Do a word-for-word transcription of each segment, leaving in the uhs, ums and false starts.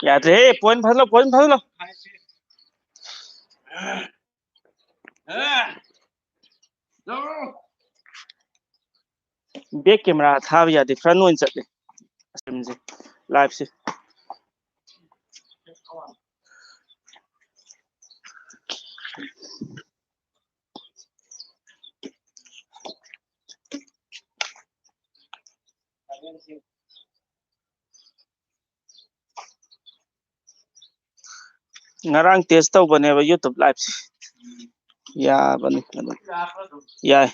ꯌꯥꯗ꯭ꯔꯦꯍꯦ, point ꯐꯥꯖꯤꯜꯂꯣ, point ꯐꯥꯖꯤꯜꯂꯣ꯫ Back camera ꯊꯥꯕ ꯌꯥꯗꯦ, front ꯑꯣꯏꯅ ꯆꯠꯂꯦ꯫ Streamꯁꯦ, liveꯁꯦ꯫ ꯉꯔꯥꯡ test ꯇꯧꯕꯅꯦꯕ YouTube liveꯁꯦ꯫ ꯌꯥꯕꯅꯤ ꯑꯗꯨꯝ꯫ ꯌꯥꯏ꯫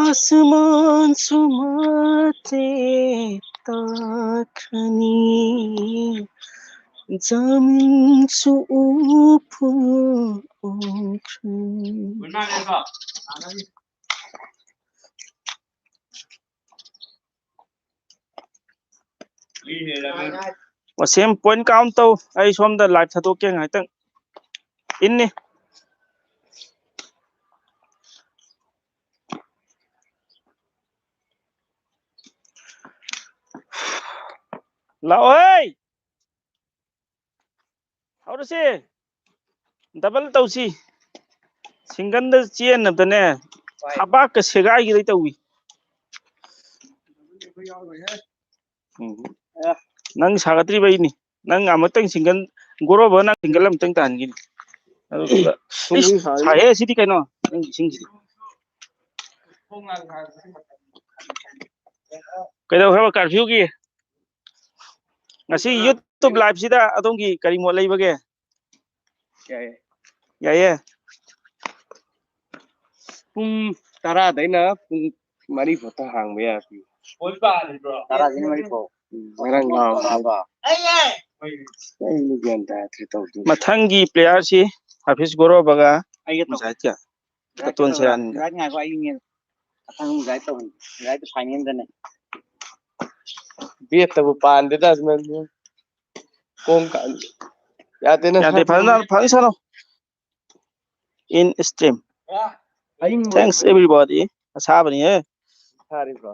ꯑꯁꯃꯥꯟꯁꯨ ꯃꯇꯦꯛ ꯇꯥꯈ꯭ꯔꯅꯤ, ꯖꯃꯤꯟꯁꯨ ꯎꯐꯨꯜ ꯑꯣꯟꯈ꯭ꯔꯅꯤ꯫ ꯋꯥꯁꯦꯝ, point count ꯇꯧ, ꯑꯩ ꯁꯣꯝꯗ live ꯊꯥꯗꯣꯛꯀꯦ ꯉꯥꯏꯍꯥꯛꯇꯪ꯫ ꯏꯟꯅꯤ꯫ ꯂꯥꯛꯑꯣꯍꯦ! ꯍꯧꯔꯁꯤ꯫ Double ꯇꯧꯁꯤ꯫ Singleꯗ ꯆꯦꯟꯅꯕꯗꯅꯦ, ꯊꯕꯥꯛꯀ ꯁꯦꯒꯥꯏꯒꯤꯗꯩ ꯇꯧꯏ꯫ ꯎꯝ꯫ ꯅꯪ ꯁꯥꯒꯠꯇ꯭ꯔꯤꯕꯩꯅꯤ꯫ ꯅꯪ ꯑꯃꯨꯛꯇꯪ single, ꯒꯣꯔꯣꯕ ꯅꯪ single ꯑꯃꯨꯛꯇꯪ ꯇꯥꯍꯟꯈꯤꯅꯤ꯫ ꯑꯗꯨꯒ, ꯏꯁ, ꯁꯥꯏꯍꯦ ꯁꯤꯗꯤ ꯀꯩꯅꯣ? ꯅꯪ ꯏꯁꯤꯡꯁꯤꯗꯤ꯫ ꯀꯩꯗꯧꯈ꯭ꯔꯕ curfewꯒꯤ? ꯉꯁꯤ YouTube liveꯁꯤꯗ ꯑꯗꯣꯝꯒꯤ ꯀꯔꯤ ꯃꯣꯠ ꯂꯩꯕꯒꯦ? ꯌꯥꯏꯌꯦ꯫ ꯌꯥꯏꯌꯦ꯫ ꯄꯨꯡ ꯇꯔꯥꯗꯩꯅ ꯄꯨꯡ ꯃꯔꯤ ꯐꯥꯎꯇ ꯍꯥꯡꯕ ꯌꯥꯏ꯫ ꯇꯔꯥꯗꯩꯅ ꯃꯔꯤ ꯐꯥꯎ꯫ ꯎꯝ, ꯉꯔꯥꯡ ꯂꯥꯎ ꯍꯥꯏꯕ꯫ ꯑꯩ ꯒ꯭ꯌꯥꯟ ꯇꯥꯗ꯭ꯔꯦ ꯇꯧꯗꯣꯏꯁꯦ꯫ ꯃꯊꯪꯒꯤ playerꯁꯤ ꯑꯐꯤꯁ ꯒꯣꯔꯣꯕꯒ ꯑꯩꯒ ꯇꯧ꯫ ꯖꯥꯏꯠꯀ ꯀꯇꯣꯟ ꯁꯦꯔꯥꯟꯒ꯫ ꯉꯥꯏꯈꯣ, ꯑꯩ ꯌꯦꯡꯉꯦ꯫ ꯃꯊꯪ ꯒꯥꯏꯗ ꯇꯧꯕꯅꯤ꯫ ꯒꯥꯏꯗ ꯐꯥꯏꯅꯦꯜꯗꯅꯦ꯫ ꯕꯦꯠꯇꯕꯨ ꯄꯥꯟꯗꯦꯗ ꯑꯁ ꯅꯪꯗꯤ꯫ ꯀꯣꯡ ꯀꯥꯟ-, ꯌꯥꯗꯦꯅꯦ꯫ ꯌꯥꯗꯦ, ꯐꯖꯅ ꯐꯖꯅ ꯁꯥꯟꯅꯧ꯫ In stream. Thanks everybody. ꯑꯁꯥꯕꯅꯤꯍꯦ꯫ ꯁꯥꯔꯤꯕ꯭ꯔꯣ?